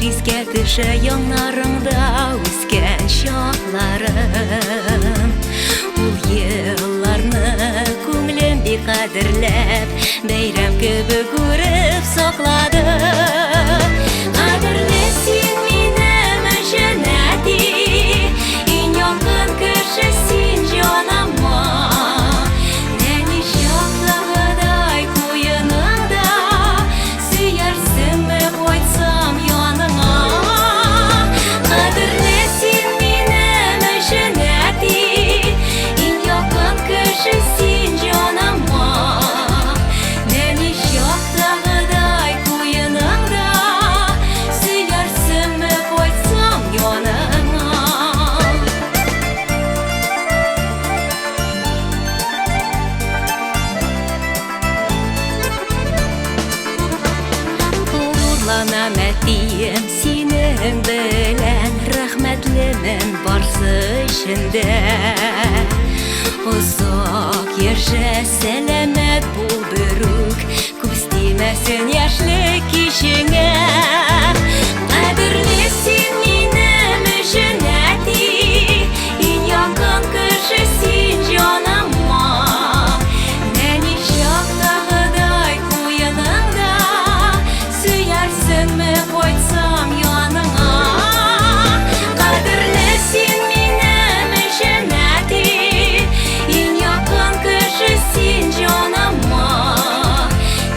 Искә төшә яннарыңда үскән чакларым. Ул елларны күңелем бик кадерләп, бәйрәм кебек күреп саклады. Кадерле син минем өчен, әти, иң якын кеше син җаныма. Нәни чактагыдай куеныңда сөярсеңме кайтсам яныңа? Кадерле син минем өчен, әти, иң якын кеше син җаныма. Нәни чактагыдай куеныңда сөярсеңме кайтсам яныңа? Горурланам, әтием, синең белән, рәхмәтлемен барсы өчен дә. Озак яшә, сәламәт бул берүк, күз тимәсен яшьлек кичеңә. Кадерле син минем өчен, әти, иң якын кеше син җаныма. Нәни чактагыдай куеныңда сөярсеңме кайтсам яныңа? Кадерле син минем өчен, әти, иң якын кеше син җаныма.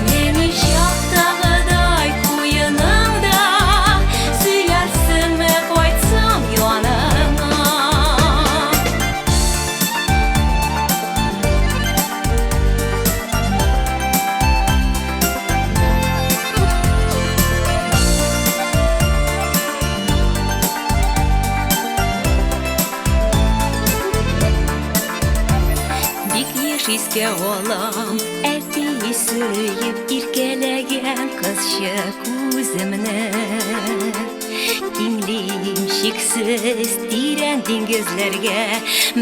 Нәни чактагыдай куеныңда сөярсеңме кайтсам яныңа? Бик еш искә алам, әти, сөеп иркәләгән кызчык үземне. Тиңлим чиксез тирән диңгезләргә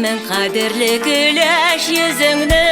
мең кадерле көләч йөзеңне.